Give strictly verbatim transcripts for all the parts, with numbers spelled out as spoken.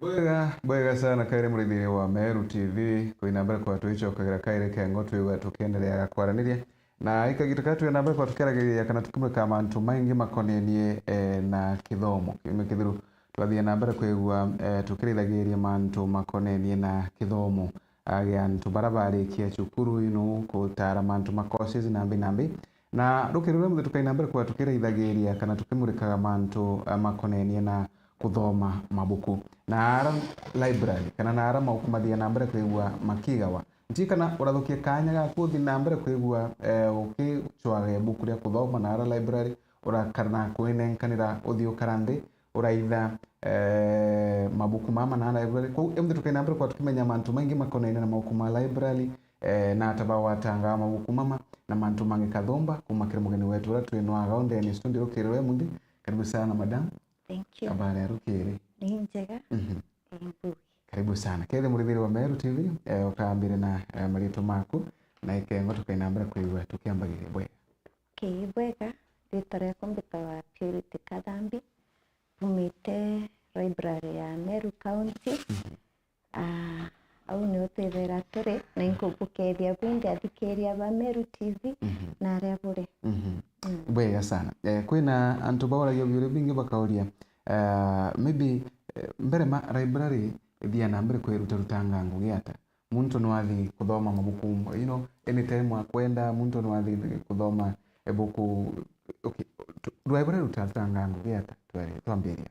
Bwega, bwega sana kairi murithiri wa Meru T V, kwina mbere kwa twicokagira kairi kengo twigwa tukiendelea kwaraniria. Na ikagita ka twina mbere kwa tukeragiria kana tukimurika mantu maingi makonenie, eh, na kithomo. Kiumia kithiru twathie na mbere kwigua, eh, tukirithagiria mantu makonenie na kithomo, ah, gia antu bara barikia cukuru inu, kutara mantu ma courses na mbi na mbi. Na rukiri ruria muthi tukaina mbere kwa tukirithagiria kana tukimurikaga mantu, eh, makonenie na kuthoma mabuku. Na ara library, kana na ara mauku mathia na mbere kwigua makigawa. Nti kana urathukia kanya gaku uthi na mbere kwigua, eh, ukicwaga ibuku ria kuthoma na ara library, urakara na kwinenkanira uthi ukara nthi, uraitha, eh, mabuku mama na library. Kwou, emuthi tukaina mbere kwa tukimenya mantu maingi makonaine na mabuku ma library, eh, na ata bawatangaa mabuku mama na mantu mangi kathumba kuma kiri mugeni wetu uria twinwaga o ndene studio rukiri rwa emuthi. Karibu sana, madam. Thank you. Habari ya rukiri? Ni njega. Mhm. Ni mbugi. Karibu sana. Kethe murithiri wa Meru T V, eh, ukambire na, eh, maritwa maku, na ikengo tukaina mbere kwigua tukiambagiria bwega. Okay, bwega. Ritwa riakwa mbitagwa Purity Kathambi. Mbumite library ya Meru County. Mhm. Ah, au nio twithira turi, na inkugukethia bwingi athikiria ba Meru T V, mhm, na aria buri. Mhm. Mm. Bwega sana. Eh, kwina antu bauragia biuria bingi bakauria, eh, maybe, eh, mbere ma library ithia na mbere kwirutaruta ngangu giata? Muntu no athi kuthoma mabuku, you know, anytime akwenda, muntu no athi kuthoma ibuku. Okay, tu-, library rutaruta ngangu giata? Twari-, twambiria.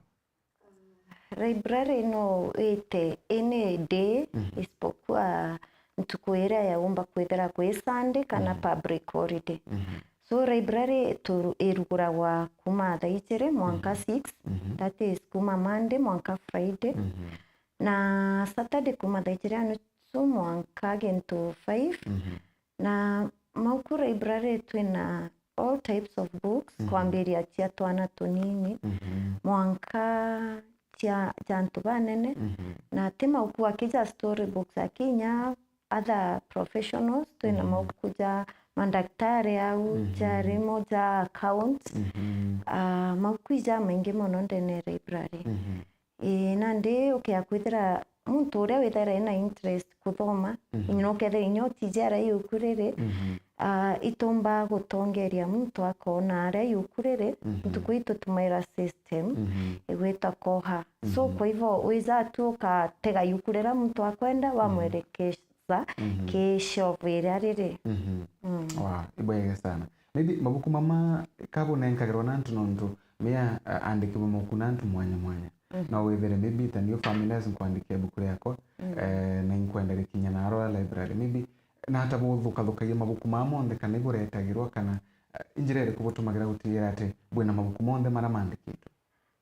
Library no wite any day, mhm, isipokuwa ntuku iria yaumba kwithira kwi Sunday kana, mhm, public holiday. Mhm. So library tu-, iruguragwa kuma thaa ijiri mwanka, mhm, six, mhm, that is kuma Monday mwanka Friday. Mhm. Na Saturday kuma thaa ijiri ya nusu mwanka gintu five. Mhm. Na mauku library twina all types of books, mhm, kwambiria cia twana tunini, mhm, mwanka cia, cia antu banene. Mhm. Na ti mauku aki ja story books, aki inya other professionals, twina, mhm, mauku ja mandaktari au, mhm, ja arimo, ja accounts. Mhm. Ah, mauku ija maingi mono ndene ya library. Mhm. Ii, nandi ukea kwithira muntu uria withaira ena interest kuthoma, mhm, inya ukethira inya utiji aria yuku riri, mhm, ah, itumba gutongeria muntu akona aria yuku riri, mhm, ntuku ii tutumaira system, mhm, igwita koha. So, mhm, kwa hivyo, wija tu ukatega yuku riria muntu akwenda, mhm, wamwerekesha, mhm, ki shelf iria riri. Mhm. Mm. Wow, ibwega sana. Maybe mabuku mama kabunenkagirwa na antu nontu mea, uh, andiki ba mabuku na antu mwanya mwanya. Mhm. No withire maybe ta niu families nkwandikia ibuku riakwa, mm, eh, na inkwenda rikinya na arora library. Maybe na ata buthukathukagia mabuku mama monthe kana iburetagirwa kana, uh, injira iriku butumagira gutigira ati bwina mabuku monthe mara mandikitwe?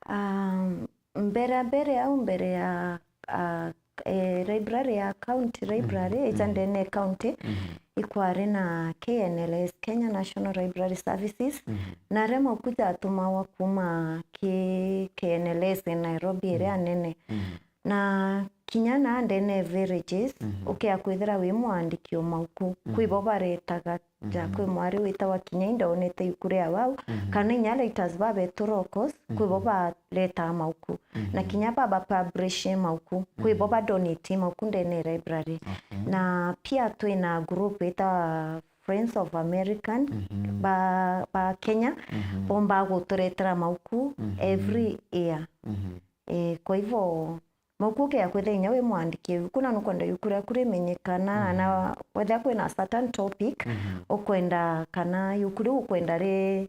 Um, mbere, mbere au, mbere ya, ah, eh, library ya county library, mhm, ija, mhm, ndene county, mhm, ikwari na K N L S, Kenya National Library Services, mhm, na aria mauku jatumagwa kuma ki K N L S in Nairobi iria, mhm, nene. Mhm. Na kinya na ndene villages, mhm, ukea kwithira wi mwandiki o mauku, mhm, kwi bo baretaga ja, mhm, kwi mwari witagwa kinya indonete iku ria wau, mhm, kana inya writers babetu locals, kwi bo, mhm, baretaga mauku. Na, mhm, kinya baba publish mauku, kwi bo, mhm, badonate mauku ndene ya library. Okay. Na pia twina group ita Friends of American, mhm, ba, ba Kenya, mhm, bomba guturetera mauku, mhm, every year. Mhm. Eh, kwa hivyo, mauku ukea kwithira inya wi mwandiki ibuku na nukwenda ibuku riaku rimenyekana, mhm, na wethira kwina certain topic, mhm, ukwenda kana ibuku riu ukwenda ri-,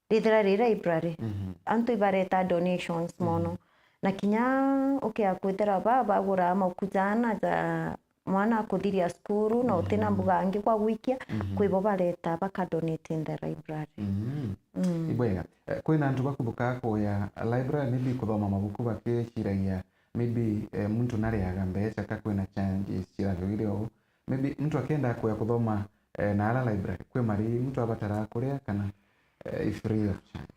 rithira ri library, mhm, antu ibareta donations, mhm, mono. Na kinya ukea kwithira ba-, bagura mauku jana ja mwana akuthiria cukuru na utina, mhm, mbuga angi kwa gwikia, mhm, kwi bo bareta baka donate in the library. Mhm. Mm. Ibwega. Eh, kwina antu bakuthukaa kuya library maybe kuthoma mabuku bakiciragia maybe, eh, muntu nariaga mbeca ka kwina charges ciragwire o. Maybe muntu akenda kuya kuthoma, eh, na ara library, kwi mari muntu abatara kuria kana, eh, i free of charge?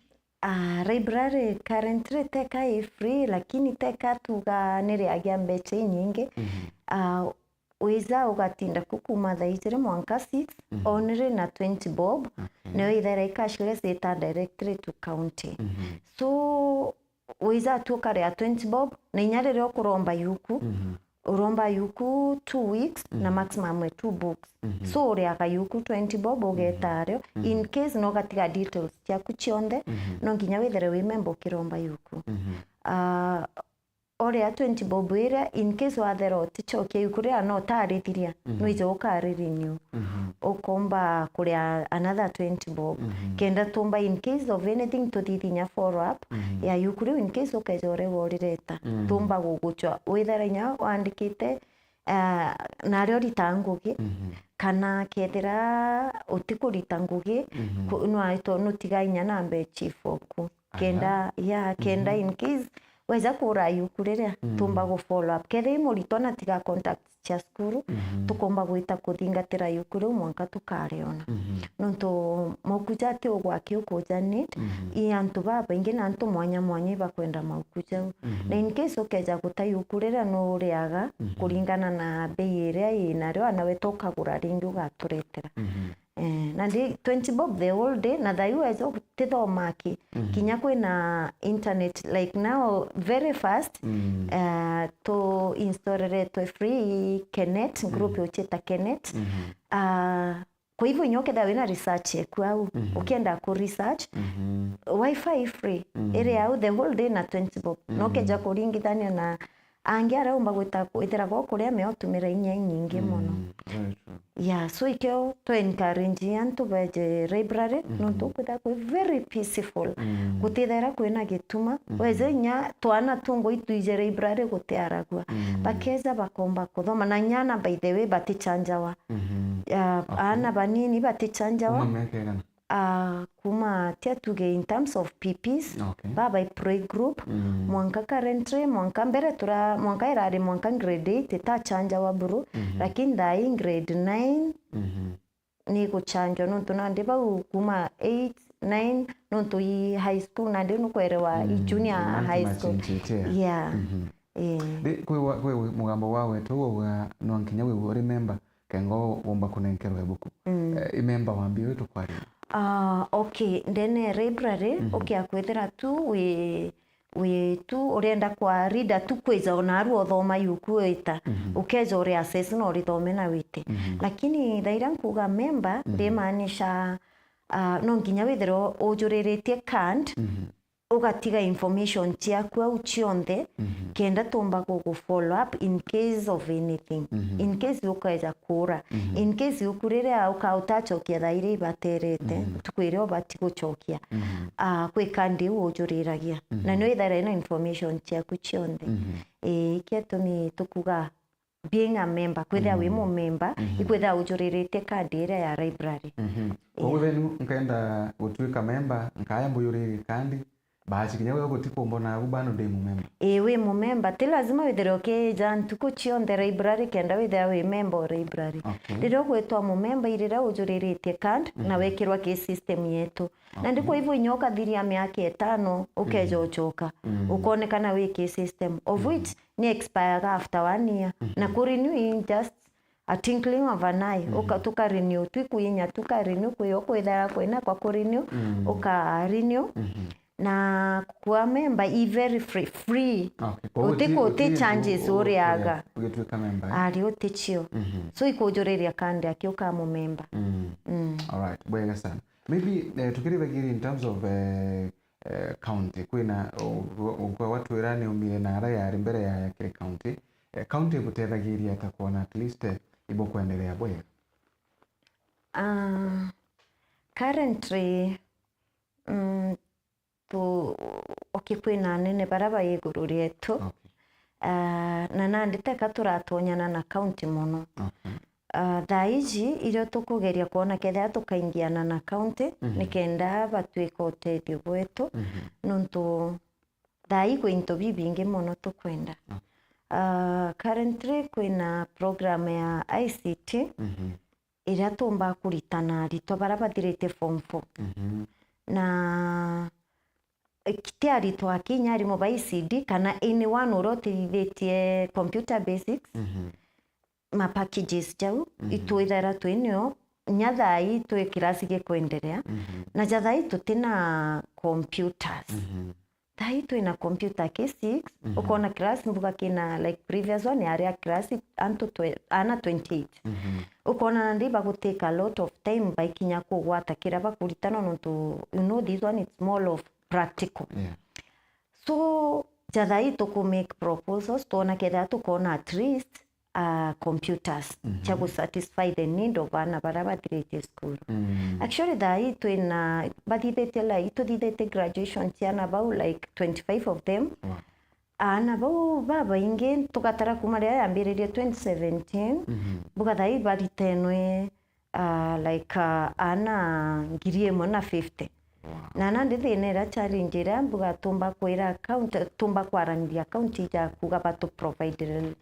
Ah, library currently teka i free, lakini teka tuga niriagia mbeca inyingi. Mhm. Ah, wija ugatinda ku kuma thaa ijiri mwanka six, mhm, only na twenty bob, okay, nayo ithaira i cashless ita directly to county. Mhm. So, wija tu ukarea twenty bob, na inya riria ukuromba yuku, Mhm. uromba yuku two weeks na Mhm. maximum e two books. Mhm. So uriaga yuku twenty bob, ugeta ario. Mhm. In case no gatiga details ciaku cionthe, Mhm. no nginya withire wi member ukiromba yuku. Mhm. Ah, uria twenty bob iria, in case wathera uticokia yuku riria no utarithiria, Mhm. nwije ukarirenew. Mhm. Ukomba kuria another twenty bob. Mhm. Kenda tumba in case of anything tuthithinya follow up Mhm. ya yuku riu, in case ukeja uregwa urireta. Mhm. Tumba guguchwa. Withira inya wandikite, ah, nario rita ngugi, Mhm. kana kethira utikurita ngugi, Mhm. ku-, nwaitwa nutiga inya namba e chief oku. Aha. Kenda, yeah, kenda Mhm. in case weja kura yuku riria, Mm. tumba gu follow up. Kethira i muritwa na tiga contact cia cukuru, Mhm. tukomba gwita kuthingatira yuku riu mwanka tukariona. Mhm. Nontu maukuja ati ugwaki ukuja need, Mhm. i antu babaingi na antu mwanya mwanya ibakwenda maukuja jau. Mhm. Na in case ukeja guta yuku riria nuriaga Mhm. kuringana na bei iria inario, ana we tukagura ringi ugaturetera. Mhm. Eh, nandi twenty bob the whole day, na thaa iu weja utithoma ki, Mhm. kinya kwina internet, like now, very fast, Mm. eh, tu installretwe free Kenneth, group Mhm. uchieta Kenneth. Mhm. Ah, kwa hivyo inya ukethira wina research eku au, Mhm. ukienda ku research, Mhm. wifi free, Mhm. iri au the whole day na twenty bob. No Mhm. ukeja kuringithania na angi aria umba gwita kwithira go kuria me utumira inya inyingi mono. Mm, very true. Yeah, so ikio tu encourage antu beje library, Mhm. nontu kwithira kwi very peaceful. Mm. Gutithira kwina gituma. Mhm. Weze inya twana tungo itwije library gutiaragua. Mm. Bakeja bakomba kuthoma. Na nyana, by the way, batichanjawa. Mhm. Yeah, Okay. ana banini batichanjawa. Kuma miaka igana? Ah, kuma tia tuge in terms of P Ps, Okay. baba i play group, Mm. mwanka currently, mwanka mbere tura, mwanka irari mwanka grade eight itachanjawa buru, Mhm. lakini thaa ii grade nine Mhm. ni guchanjwa nontu nandi bau kuma eight, nine, nontu i high school nandi nukwerewa i Mm, junior mantu high school. Machinjite. Yeah. Mhm. Eh. Ri, kwi wa, kwi wi, mugambo wa wetu wauga no nkinya wi uri member kenga womba kunenkerwa ibuku. Mm. Eh, i member wa mbio itukwari? Ah, okay, ndene ya library, Mhm. ukia kwithira tu wi, wi tu urenda kwa reader tu kwija ona aru uthoma yuku wita, Mhm. ukeja uri access na urithome na wite. Mhm. Lakini thaira nkuga member, Mhm. ndimaanisha, ah, no nginya withirwe ujuriritie card, Mhm. ugatiga information ciaku au cionthe, Mhm. kenda tumba gugu follow up in case of anything. Mhm. In case ukeja kura. Mhm. In case uku riria uka-, utacokia thaa iria ibaterete, Mhm. ntuku iria ubati gucokia. Mhm. Ah, kwi kandi iu ujuriragia. Mhm. Na ni ithare na information ciaku cionthe. Mhm. Ii, ikio itumi tukuga being a member, kwithira wi Mm. mumemba, Mhm. ikwithira ujuriritie kandi iria ya library. Mhm. Eh. Koguo then nkenda gutuika member, nkaya mbuyuriri kandi, basi kinya we gutikumbona agu bado ndi mumemba. Ii, wi mumemba. Ti lazima withire ukija ntuku cionthe library kenda withira wi member o library. Okay. Riria ugwitwa mumemba, i riria ujuriritie card na Mhm. wekirwa ki system yetu. Na ndi Okay. kwa hivyo inya ukathiria miaka itano, ukeja Mhm. ucoka, Mm. ukonekana wi ki system, of Mhm. which ni expire after one year. Mhm. Na ku renew in just a twinkling of an eye, Mhm. uka-, tuka renew, twikwinya tuka renew, kwi o kwithira kwina kwa ku renew, Mm. uka renew. Mhm. Na kwa member i very free, free. Okay, kwa Uti-, uti-, uti uti-, charges u-, u-, uriaga. Ugituika member, eh? Ari uticio. Mhm. So ikujuriria kandi aki ukamumemba. Mm. Mm. All right, bwega sana. Maybe, eh, tukirithagiria in terms of, eh, eh, county, kwina, u-, u-, u-, watwira ni umire na ara yari mbere ya, ya kiri county. Eh, county igutethagiria ata kwona at least, eh, ibukwenderea bwega? Ah, currently, mm, tu-, okay, kwina anene bara ba iguru rietu. Okay. Ah, na nandi teka turatonyana na county mono. Okay. Ah, thaa iji irio tukugeria kwona kethira tukaingiana na county, Mhm. nikenda batwika utethio bwetu, Mhm. nontu thaa ii kwi into bibingi mono tukwenda. Okay. Ah, currently kwina program ya I C T, Mhm. iria tuumba kuritana aritwa bara bathiritie form four. Mhm. Na, eh, ti aritwa aki, inya arimu ba E C D kana anyone uria utithithitie computer basics, Mhm. ma packages jau, Mhm. itwithira twinio, inya thaa ii twi kirasi gikwenderea, Mhm. na ja thaa ii tutina computers. Mhm. Thaai twina computer K six, Mhm. ukona class mbuga kina, like, previous one yari a class antu twe-, ana twenty-eight. Mhm. Ukona nandi bagu take a lot of time baikinya kugwata kira bakuritana nontu, you know, this one it's more of practical. Yeah. So, ja thaai tuku make proposals, twona kethira tukona at least, uh, computers Mhm. cia gu satisfy the need of aana baria bathirite school. Mm. Actually, thaai twina, bathithitie, like, ituthithitie graduation ciana bau, like, twenty-five of them. Wow. Aana bau babaingi tugatara kuma riria yambiririe twenty seventeen, Mhm. buga thaai baritenwe, uh, like, uh, aana ngiri imwe na fifty. Wow. Na nandi thina iria challenge iria mbuga tumba kwira account, tumba kwaraniria account ja kuga batu provide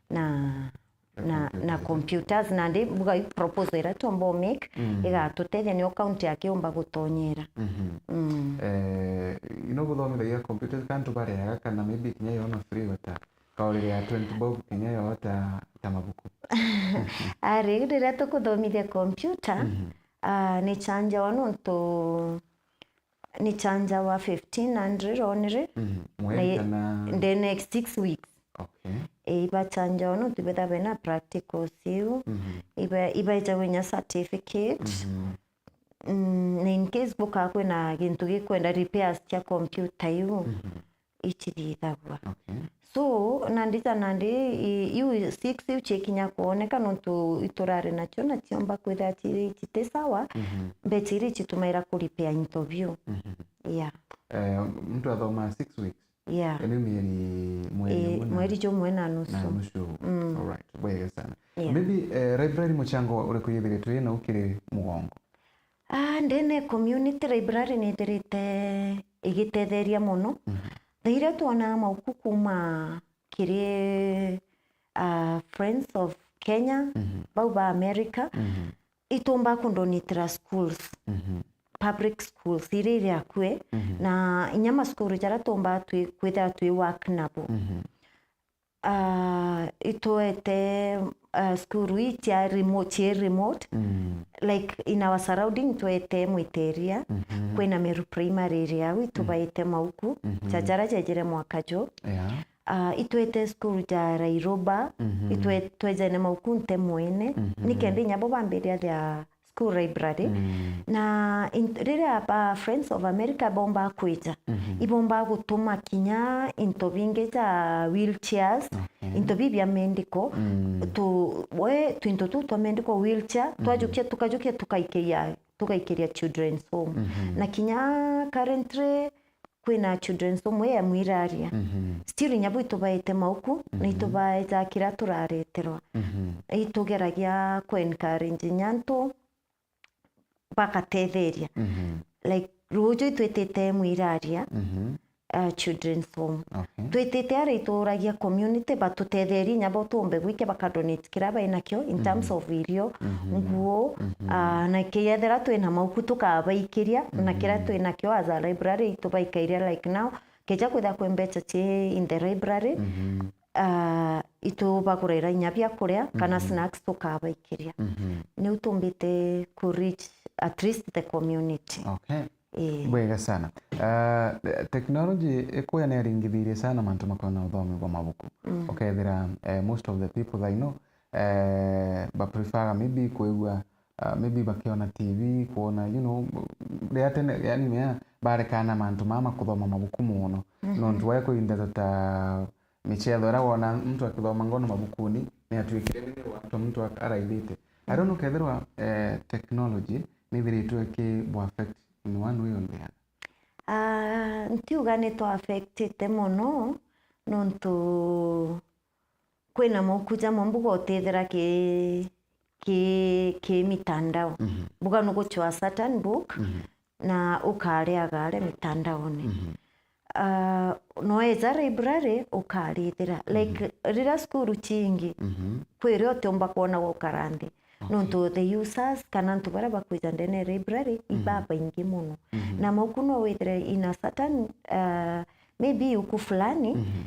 na, na, na computers. Computers, nandi mbuga i proposal iria twomba u make, Mm. igatutethia nio county yakiumba gutonyera. Mhm. Mm. Eh, ino buthomithagia computers kantu bareaga kana maybe kinya yona free wata? Kaurire ya twenty bob kinya yo ta, ta mabuku. Ari, riria tukuthomithia computer, Mhm. ah, ni chanjawa nontu ni chanjawa fifteen hundred only. Mhm. Mweri na kana? The next six weeks. Okay. Ii, ibachanjawa nontu ibetha bena practicals iu. Mhm. Ibe-, ibejagwa inya certificate. Mhm. Mm, na in case bukaa kwina gintu gikwenda repairs cia computer iu, Mhm. ichithithagua. Okay. So, nandi ja nandi, i-, iu six iu chikinya kwoneka nontu iturari nacio na ciomba kwithira ci-, citi sawa, Mhm. mbecha iria icitumaira kuripia into biu. Mhm. Yeah. Eh, mtu athoma six weeks? Yeah. Yaani mieri, mweri Eh, umwe na mweri jumwe na nusu. Na nusu. Mm. Alright, bwega sana. Yeah. Maybe, eh, library muchango uriku yithiritwe ina ukiri mugongo? Ah, ndene community library nithirite igitetheria mono. Mhm. Thaa iria twonaa mauku kuma kiri, ah, Friends of Kenya, Mhm. bau ba America, Mhm. itumba kundonitira schools, Mhm. public schools iria iri akui, Mhm. na inya masukuru jaria tumba twi-, kwithira twi work nabo. Mhm. Ah, itwete, ah, cukuru ii cia remo-, cie remote, Mm. like, in our surrounding, itwete Mwiteria, Mhm. kwina Meru Primary iri au, itubaite mauku, Mhm. ja jaria jejire mwaka ju. Yeah. Ah, itwete cukuru ja Rairoba, Mhm. itwe-, twejene mauku nte mwene, Mhm. nikenda inya bo bambiria their school library. Mm. Na in-, riria ba Friends of America bombaa kwija, Mhm. ibombaa gutuma kinya into bingi ja wheelchairs, Okay. into bibia medical, Mm. tu-, we, twinto tuu twa medical wheelchair, Mhm. twajukia, tukajukia, tukaikeria, tukaikiria children's home. Mhm. Na kinya currently, kwina children's home ya Mwiraria. Mhm. Still inya bo itubaite mauku, na Mhm. itubaeja kiria turareterwa. Mhm. Itugeragia ku encourage inya antu bagatetheria. Mhm. Like, ruuju itwitite Mwiraria, Mhm. uh, children's home. Okay. Twitite aria ituragia community batutetherie inya bo tuumbe gwikia bakadonate kiria bainakio in terms Mhm. of irio, Mhm. nguo, Mhm. ah, na kethira twina mauku tukabaikiria, na kiria Mhm. twinakio as a library itubaikairia like now. Keja kwithira kwi mbecha ci in the library, Mhm. ah, itubagurira inya bia kuria kana Mhm. snacks tukabaikiria. Mhm. Niu tumbite ku reach at least the community. Okay. Ii. Bwega sana. Ah, technology ikuya ni yaringithirie sana mantu makoona uthomi bwa mabuku. Mm. Ukethira, eh, most of the people that I know, eh, ba prefer maybe kwigua, ah, maybe bakiona T V, kuona, you know, ria tene, yani, mea, barekana mantu maa ma kuthoma mabuku mono. Mhm. Nontu wae kuinda ta michetho iria wona muntu akithoma ngono mabukuni, ni atuikire ni watu muntu ak-, araithite. I don't know kethirwa, eh, technology ni ithiritwe iki bu affect in one way or the other. Ah, ntiuga ni twa affectite mono, nontu kwina mauku jamwe mbuga utithira ki, ki, ki mitandao. Mhm. Mbuga nuguchwa certain book, Mhm. na ukariaga aria mitandaone. Mhm. Ah, noeja library ukarithira. Like, Mhm. riria cukuru cingi, Mhm. kwirio utiumba kwona gukara nthi. Okay. Nontu the users kana antu baria bakwija ndene ya library, Mhm. ibabaingi mono. Mhm. Na mauku no withire in a certain, ah, maybe iuku fulani, Mhm.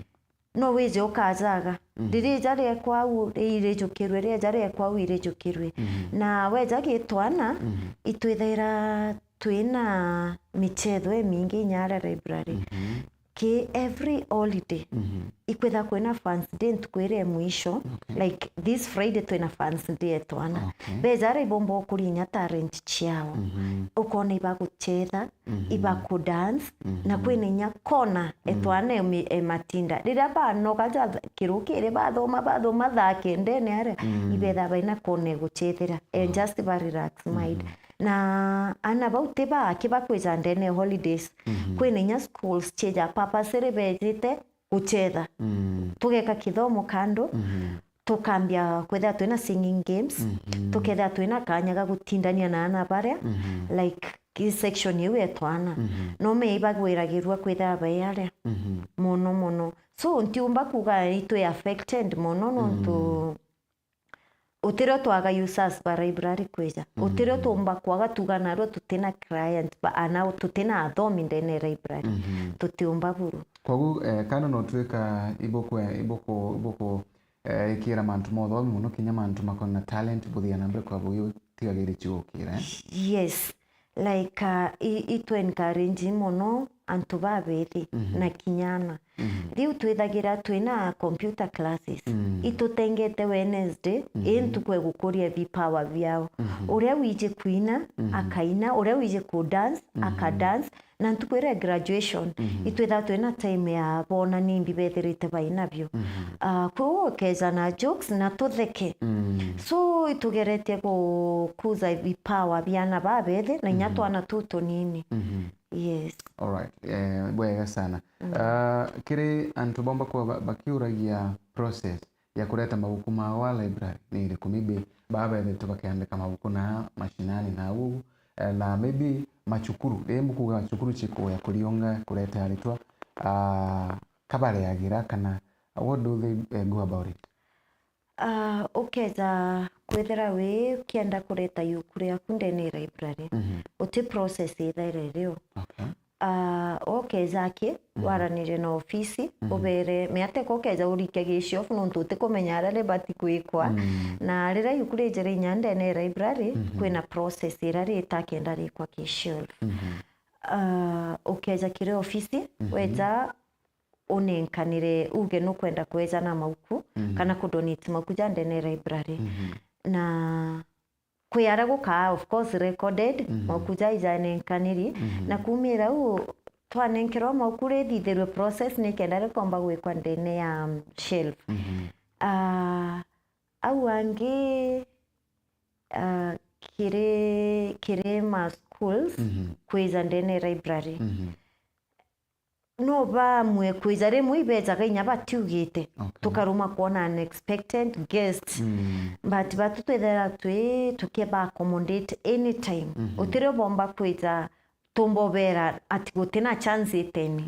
no wije ukajaga. Mhm. Ririja riekwa au irijukirwe, rieja riekwa au irijukirwe. Mhm. Na weja gitwana, Mhm. itwithaira twina michetho imingi inya aria library. Mhm. ki every holiday, ikwitha kwina fans day ntuku iria ya mwisho. Like this Friday twina fans day ya twana. Beja aria ibomba ukurinya talent ciao. Ukona ibaguchetha, ibaku dance, na kwina inya kona etwana e mi-, e matinda. Riria banoga ja th-, kiru kiri bathoma, bathoma thaa kenda ene aria, ibetha baina kona eguchethera. E just ba relax mind. Na ana bau ti baaki bakwija ndene ya holidays. Kwina inya schools chija purposely bejite guchetha. Tugeka kithomo kando, tukambia kwethira twina singing games, tukethira twina kanya ga gutindania na ana baria, like, ki section iu ya twana. No me ibagwiragirua kwithira bai aria mono mono. So, ntiumba kuuga itwi affected mono nontu utirio twaga users ba library kwija. Utirio tuumba kwaga tuuga narua tutina client ba, ana tutina athomi ndene ya library. Tutiumba buru. Kogu, eh, kando no twika ibuku, ibuku, ibuku, eh, ikira mantu ma uthomi mono, kinya mantu makona talent buthia na mbere kwa bugi utigagiri chigukira, eh? Yes. Like, uh, i-, itu encourage mono antu babethi na kinya ana. Riu twithagira twina computer classes. Itutengete Wednesday, i ntuku ya gukuria vipawa biao. Uria wiji kuina, akaina, uria wiji ku dance, aka dance, na ntuku iria ya graduation, itwitha twina time ya bona nimbi bethirite bainabio. Ah, kwou ukeja na jokes na tutheke. So, itugeretie gukuza vipawa biana babethi na inya twana tu tunini. Yes. Alright. Eh, bwega sana. Ah, kiri antu bomba kuba ba-, bakiuragia process ya kureta mabuku mao a library ni iriku? Maybe baba bethitwe bakiandika mabuku na mashinani na ugu, eh, na maybe machukuru, ri mbukuga machukuru chikuya kuriunga kureta aritwa, ah, kabareagira kana what do they, eh, go about it? Ah, ukeja kwithira wi ukienda kureta yuku riaku ndene ya library, uti process ithaire rio. Okay. Ah, ukeja aki, waranirie na ofisi, ubere, miateka ukeja urike gi shelf nontu utikumenya aria ribati kwikwa. Na riria yuku rijire inya ndene ya library, kwina process iria ritakenda rikwa ki shelf. Ah, ukeja kiri ofisi, weja unenkanire, uge nukwenda kweja na mauku, kana ku donate mauku ja ndene ya library. Na kwi aria gukaa, of course, recorded, mauku ja ijanenkaniri, na kumira u twanenkerwa mauku rithithirwe process nikenda rikomba gwikwa ndene ya, um, shelf. Ah, au angi, ah, kiri, kiri ma schools, kwija ndene ya library. No bamwe kwija rimwe ibejaga inya batiugite. Okay. Tukaruma kwona unexpected guests. But batu twithira twi tukiba accommodate anytime. Utirio bomba kwija tumbobera ati gutina chance iteni.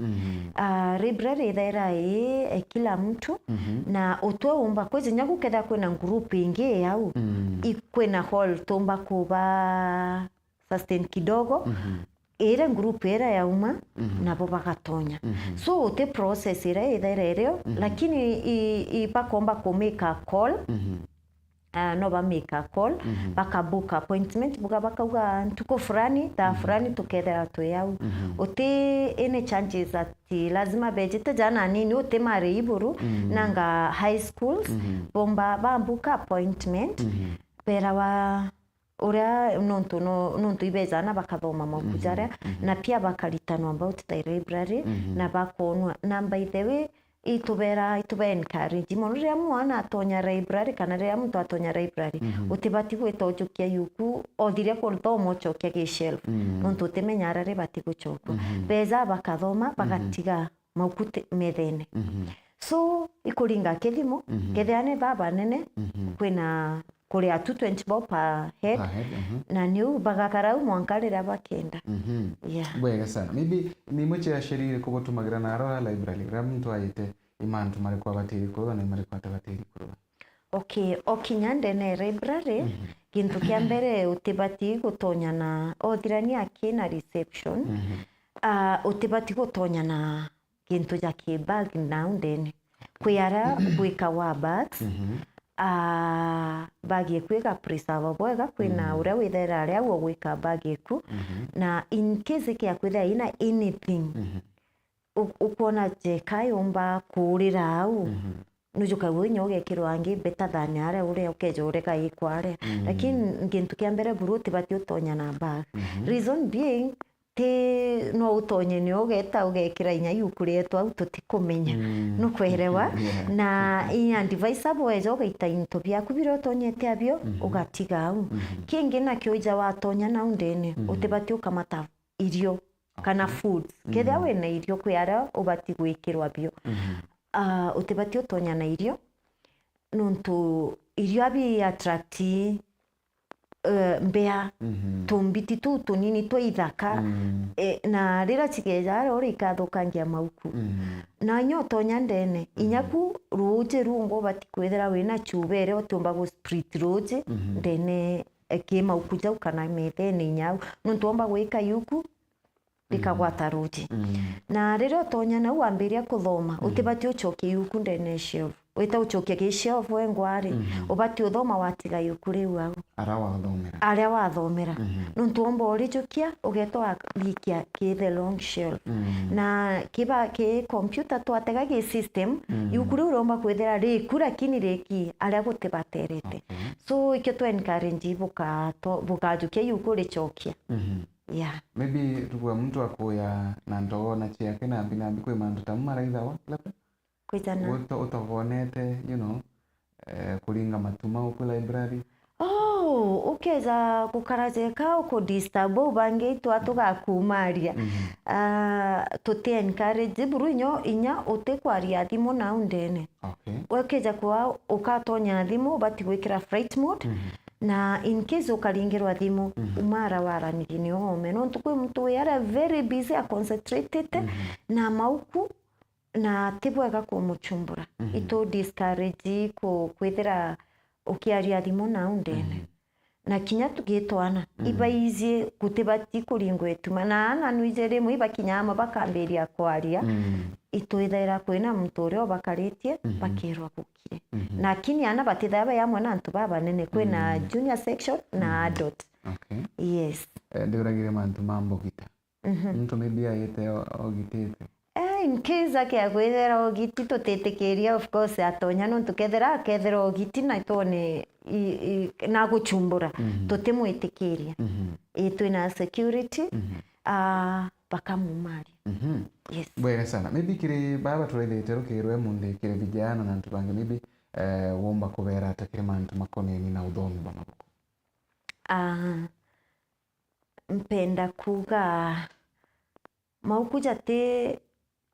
Ah, library ithaira i, e, kila mtu, na utwe umba kwija inya gukethira kwina group ingi yau, i-, kwina hall tumba kuba sustain kidogo, ira group ira yauma, nabo bagatonya. So, uti process ira ithaira irio, lakini i, i bakomba ku make a call, ah, no ba make a call, baka book appointment, buga bakauga ntuku fulani, thaa fulani tukethira twi au. Uti any changes ati lazima bejite jana nini, uti mari iburu, nanga high schools, bomba ba book appointment, berawa uria nontu no, nontu ibejaga na bakathoma mabuku jaria, na pia bakaritanwa about the library, na bakonwa. Na by the way, itubera, itube encourage mono riria mwana atonya library, kana riria muntu atonya library, utibati gwita ujukia yuku, othiria kuthoma ucokia gi shelf, nontu utimenya aria ribati gucokwa. Beja bakathoma, bagatiga mauku ti-, methene. So, ikuringa kithimu, kethira ni baba nene, kwina kuria tu twenty bob per head, per head, na niu bagakara au mwanka riria bakenda. Yeah. Bwega sana. Maybe ni imwe cia sheria iriku butumagira na aro a library, riria muntu aite, i mantu mariku abatiri kurua na i mariku atabatiri kurua? Okay, okinya ndene ya library, gintu kia mbere utibati gutonya na, othirania aki na reception, ah, utibati gutonya na gintu ja ki bag nau ndene. Kwi aria gwikawa bags, ah, bag eku iga preserve bwega, kwina uria withaira aria uo gwika bag eku. Na in case kia kwithira ina anything, u-, ukwona jeka yumba kuurira au, nujukaga inya ugekirwa angi better than aria uria ukeja urega ikwaria. Lakini gintu kia mbere buru utibati utonya na bag. Reason being, ti no utonye ni ugeta ugekira inya yuku rietu au tutikumenya. Nukwerewa? Yeah. Na inya advisable weja ugaita into biaku biria utonyete abio, ugatiga au. Kingi nakio ija watonya nau ndene, utibati ukamata irio kana foods. Kethira wina irio kwi aria ubati gwikirwa bio. Ah, utibati utonya na irio, nontu irio abi attract, eh, mbea, tumbiti tuu tunini twa ithaka, eh, na riria cigeja aria uri ikathukangia mauku. Na inya utonya ndene, inya ku ruuji rungu ubati kwithira wina chuba iria utiumba gu split ruuji ndene, eh, ki mauku jau kana methene inya au. Nontu womba gwika yuku, rikagwata ruuji. Na riria utonya nau wambiria kuthoma, utibati ucokie yuku ndene ya shelf. Wita ucokia ki shelf wengwa ri, ubati uthoma watiga yuku riu au. Aria wathomera. Aria wathomera. Nontu womba urijukia, ugeta warikia ki the long shelf. Na kiba ki computer twatega ki system, yuku riu riomba kwithira riku lakini riki aria gutibaterete. Okay. So, ikio tu encourage buka-, to-, bukajukia yuku ricokia. Yeah. Maybe tukuga muntu akuya na ndoo na ciake na mbi na mbi, kwi mantu tamu maraithawa, labda? Kwija na uto-, utogonete, you know, eh, kuringa matu mau ku library. Oh, ukeja gukara jeka uku disturb au bangi itwa tugakumaria. Ah, tuti encourage, buru inyo, inya uti kwaria thimu nau ndene. Okay. Ukeja kwa ukatonya thimu, ubati gwikira flight mode. Na in case ukaringirwa thimu, umara waranirie ni ome. Nontu kwi muntu wi aria very busy, a concentrated, na mauku, na ti bwega kumuchumbura. Itu discourage ku-, kwithira ukiaria thimu nau ndene. Na kinya tugitwana, ibaiji gutibati kuringwa ituma. Na ana nwije rimwe ibakinya amwe bakambiria kwaria, itwithaira kwina muntu uria ubakaritie, bakirwa gukire. Lakini ana batithaira bai amwe na antu babanene, kwina junior section na adult. Okay. Yes. Eh, ndiuragire mantu ma mbugita. Muntu maybe aite o-, ogitite. Eh, in case akia kwithira ogiti, tutitikiria, of course, atonya, nontu kethira akethira ogiti na twone i-, i-, na guchumbura, tutimwitikiria. Ii, twina security, ah, bakamumaria. Yes. Bwega sana. Maybe kiri baba turaithite rukirwe munthi kiri vijana na antu bangi, maybe, eh, womba kubera ata kiri mantu makoneni na uthomi bwa mabuku? Ah, mpenda kuuga mauku jati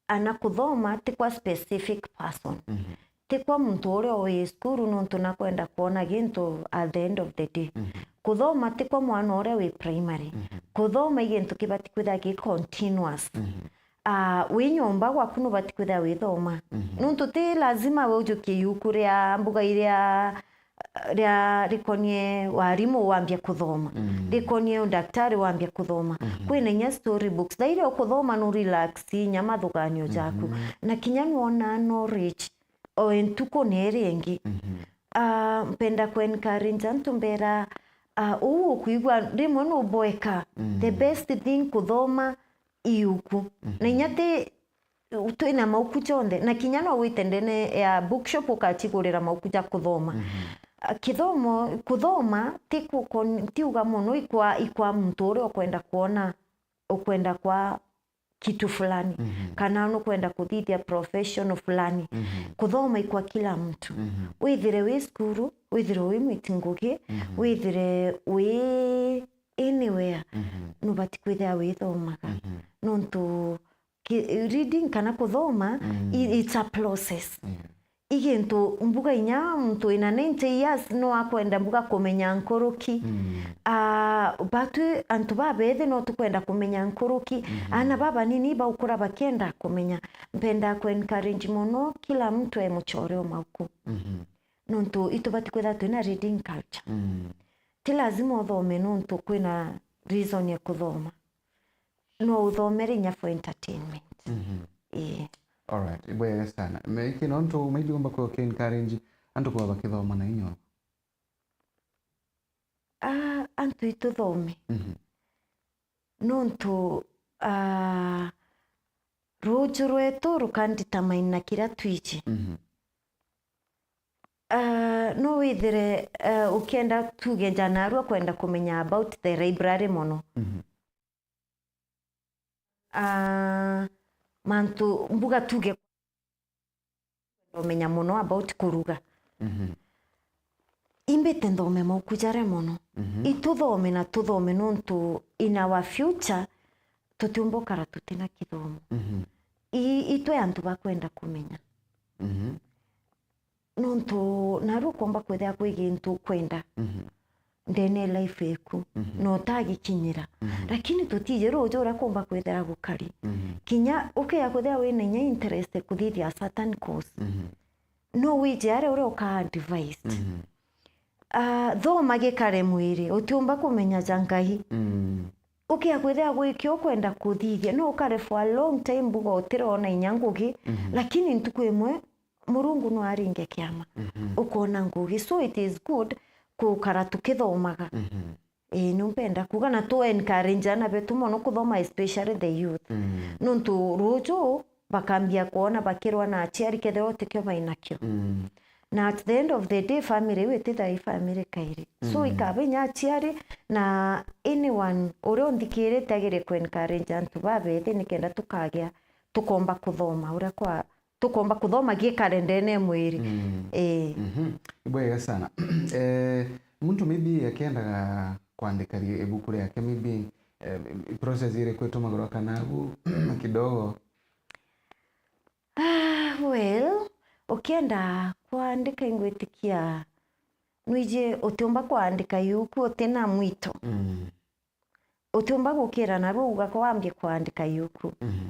ana kuthoma ti kwa specific person. Ti kwa muntu uria wi cukuru nontu nakwenda kwona gintu at the end of the day. Kuthoma ti kwa mwana uria wi primary. Kuthoma i gintu kibati kwithira gi continuous. Ah, wi nyomba gwaku nubati kwithira withoma. Nontu ti lazima we ujukie yuku ria mbuga iria ria rikonie warimu wambia kuthoma, rikonie udaktari wambia kuthoma. Kwina inya story books. Thaa iria ukuthoma nu relax, inya mathuganio jaku. Na kinya nwona knowledge o ntuku na iria ingi. Ah, mpenda ku encourage antu mbera, ah, uu ukwigua rimwe nuboeka. The best thing kuthoma iuku. Na inya ti twina mauku jonthe, na kinya no wite ndene ya bookshop ukachigurira mauku ja kuthoma. Ah, kithomo, kuthoma ti kukon-, ti uga mono ikwa, ikwa muntu uria ukwenda kwona, ukwenda kwa kitu fulani, kana nukwenda kuthithia profession fulani. Kuthoma ikwa kila mtu. Withire wi cukuru, withire wi mwiti ngugi, withire wi anywhere, nubati kwithira withomaga. Nontu ki-, reading kana kuthoma, i-, it's a process. I gintu mbuga inya muntu wina ninety years no akwenda mbuga kumenya nkuruki. Ah, batwi antu babethi no tukwenda kumenya nkuruki. Ana babanini baukura bakienda kumenya. Mpenda ku encourage mono kila mtu e muchore o mauku. Nontu itubati kwithira twina reading culture. Ti lazima uthome nontu kwina reason ya kuthoma. No uthomere inya for entertainment. Ii. Alright, ibwega sana. Me-, iki nontu maybe umba ku encourage antu kuba bakithoma na inya. Ah, antu ituthome. Nontu, ah, Ruuju rwetu ruka determine na kiria twiji. Mhm. Ah, no withire, eh, ukienda tuge ja narua kwenda kumenya about the library mono. Mhm. Ah, mantu mbuga tuge umenya mono about kuruga. Mhm. Imbite nthome mauku jaria mono. Mhm. Ituthome na tuthome nontu in our future tutiumba ukara tutina kithomo. Mhm. I-, itwe antu bakwenda kumenya. Mhm. Nontu naru ukomba kwithira kwi gintu ukwenda Mhm. ndene ya life eku, Mhm. na utagikinyira. Mhm. Lakini tutiji ruuju uria kumba kwithira gukari. Mhm. Kinya ukia kwithira wina inya interest kuthithia certain course. Mhm. No wije aria uria uka advised. Mhm. Ah, thoma gikare mwiri, utiumba kumenya ja Ngai. Mm. Ukia kwithira gwikio ukwenda kuthithia, no ukare for a long time mbuga utirona inya ngugi, Mhm. lakini ntuku imwe Murungu no aringe kiama, Mhm. ukona ngugi. So it is good kukara tukithomaga. Mhm. Ii, niu mpenda kuga na tu encourage ana betu mono kuthoma, especially the youth. Mm. Nontu ruuju bakambia kwona bakirwa na aciari kethirwa utikio bainakio. Mm. Na at the end of the day, family iu itithira i family kairi. So, Mm. ikaba inya aciari na anyone uria unthikirite agire ku encourage antu babethi nikenda tukagia, tukomba kuthoma uria kwa, tukomba kuthoma gikare ndene ya mwiri. Mm. Ii. Mhm. Ibwega sana. Eh, muntu maybe akiendaga kwandika ri-, ibuku riake, maybe, eh, process iriku itumagirwa kana abu kidogo? Ah, well, ukienda kwandika ingwitikia nwiji utiumba kwandika iuku utina mwito. Mm. Utiumba gukira narua ugaka wambie kwandika iuku. Mhm.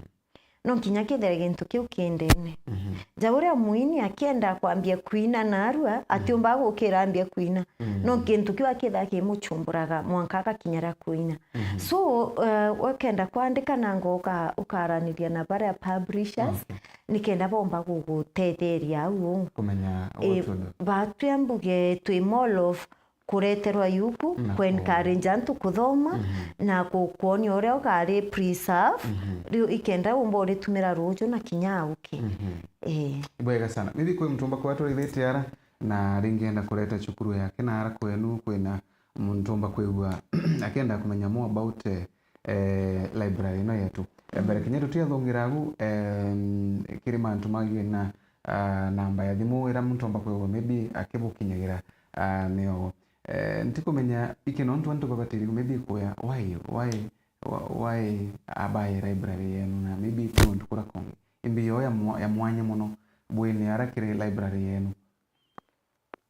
No nkinya kithire gintu kiu ki ndene. Mhm. Ja uria muini akienda kwambia kwina narua, Mhm. atiumba gukira ambia kwina. Mhm. No gintu kiu akitha kimuchumburaga mwanka agakinyira kwina. Mhm. So, eh, ukenda kwandika nanga uka-, ukaraniria na baria publishers, Okay. nikenda bomba gugutetheria au uu. Kumenya Eh, what to do. Batwia mbuge twi more of kureterwa yuku, Na ku encourage antu kuthoma, Mhm. na kukwonia uria ukari preserve, Mhm. riu ikenda umba uritumira ruuju na kinya auki. Mhm. Ii. Ibwega sana. Maybe kwi muntu umba kwatwa ithiti ara, na ringi enda kureta cukuru yake na ara kwenu kwina muntu umba kwigua akenda kumenya more about, eh, eh, library ino yetu. Eh, mbere kinya tutiathungira agu, em, kiri mantu magi na, ah, namba ya thimu ira muntu omba kwigua maybe akibukinyagira, ah, nio. Eh, ntikumenya iki nontu antu babatiri maybe kuya, why, why, why, why abaye library yenu na maybe kuntu kura kungi. Imbi yo ya mwa-, ya mwanya mono bwine ara kiri library yenu.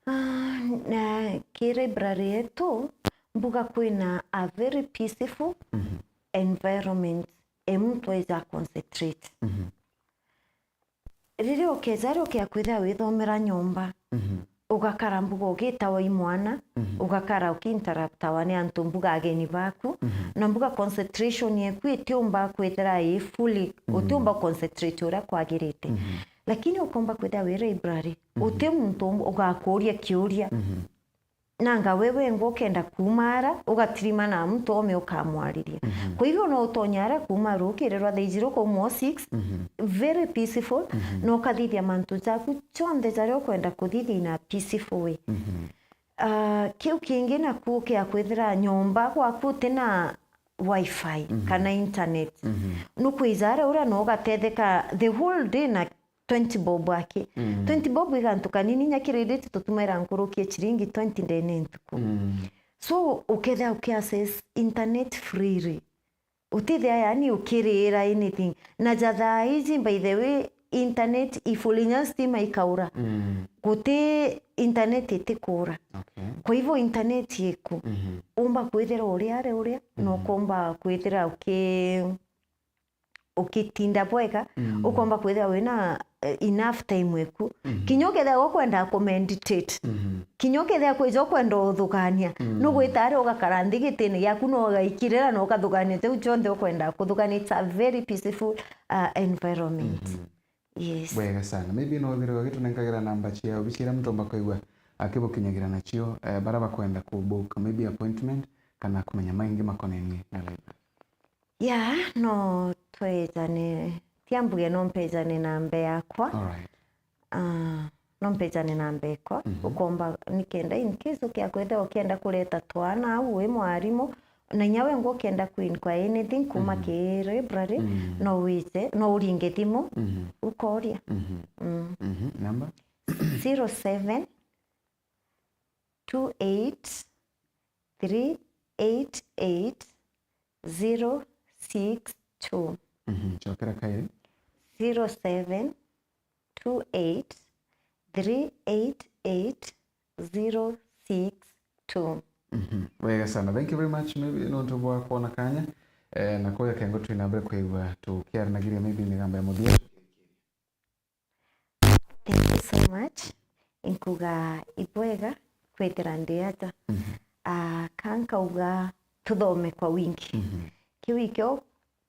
Ah, na ki library yetu, mbuga kwina a very peaceful Mhm. environment, e muntu eja concentrate. Mhm. Riria ukeja ri ukia kwithira withomera nyomba, Mhm. ugakara mbuga ugitawa i mwana, Mhm. ugakara ukiinterruptawa ni antu mbuga ageni baku, Mhm. na mbuga concentration yeku itiumba kwithira i fully, Mhm. utiumba concentrate uria kwagirite. Mhm. Lakini ukomba kwithira wi library, Mhm. uti muntu um-, ugakuria kiuria. Mhm. Nanga we wengwa ukenda kuuma ara, ugatirima na muntu ome ukamwariria. Mhm. Kwa hivyo no utonye ara kuuma rukirirwa thaa ijiri ukaumwa o six, Mhm. very peaceful, Mhm. na ukathithia mantu jaku jonthe jaria ukwenda kuthithia in a peaceful way. Mhm. Ah, kiu kingi naku ukia kwithira nyomba gwaku utina wifi Mhm. kana internet. Mhm. Nukwija ara uria no ugatetheka the whole day na twenty bob aki. Mm. Twenty bob i gantu kanini, inya kirinditi tutumaira nkuruki ya chiringi twenty ndene ntuku. Mm. So, ukethira uki access internet freely. Utithia yani ukirira anything. Na ja thaa iji, by the way, internet ifuli inya stima ikaura. Mm. Guti internet itikura. Okay. Kwa hivyo internet iku. Mhm. Umba kwithira uria ari uria, na Mhm. ukomba kwithira uki-, ukitinda bwega, Mm. ukomba kwithira wina, eh, enough time eku. Mhm. Kinya ukethira ukwenda ku meditate. Mhm. Kinya ukethira kwija ukwenda uthugania, Mm. nugwita ari ugakara nthi gitini giaku na ugaikirira na ukathugania jau jonthe ukwenda kuthugania. It's a very peaceful, uh, environment. Mhm. Yes. Bwega sana. Maybe no withirwe ugitunenkagira namba cia obici iria muntu omba kwigua akibukinyagira nacio, eh, baria bakwenda ku book maybe appointment kana kumenya maingi makonenie na library. Ya, no twejane Kia mbuge no mpejane namba yakwa. Alright. Ah, no mpejane namba yakwa. Mhm. Ukomba nikenda, in case ukia kwithira ukienda kureta twana au wi mwarimu, na inya we ngo ukienda ku inquire anything kuma Mhm. ki library, Mm. no wije, no uringe thimu, Mhm. ukoria. Mhm. Mm. Mhm. Namba? zero seven two eight three eight eight zero six two. Mhm. Chokera kairi. zero seven two eight three eight eight zero six two. Mhm. Wega sana. Thank you very much, maybe nontu bwa kwona kanya. Eh, na kuya kengo twina mbere kwigua tukiaranagiria maybe migambo ya muthia. Thank you so much. Inkuga ibwega kwithira ndi aja. Mhm. Ah, ka nkauga tuthome kwa wingi. Mhm. Kiu ikio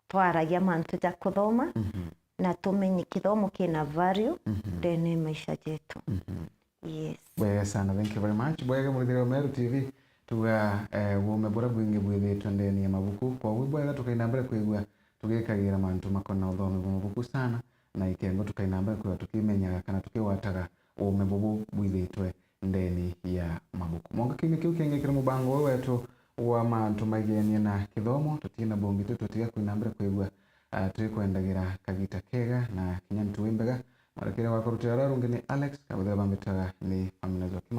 twaragia mantu ja kuthoma, Mhm. na tumenye kithomo kina value Mhm. ndene ya maisha jetu. Mhm. Yes. Bwega sana, thank you very much. Bwega murithire wa Meru T V, tuga, eh, uume buria bwingi bwithitwe ndeni ya mabuku. Kwoguo bwega tukaina mbere kwigua tugikagira mantu makona uthomi bwa mabuku sana, na ikengo tukaina mbere kwigua tukimenyaga kana tukigwataga uume bubu bwithitwe ndeni ya mabuku. Mwanka kiumia kiu kingi kiri mubango uyu wetu wa mantu maigenie na kithomo, tutina bumbi tu tutiga kwina mbere kwigua, ah, twikwendagira kagita kega na kinya ntuwi mbega. Mwarekere wakwa rutira rwa rungi ni Alex, kabithira bambitaga ni Famina Njoki.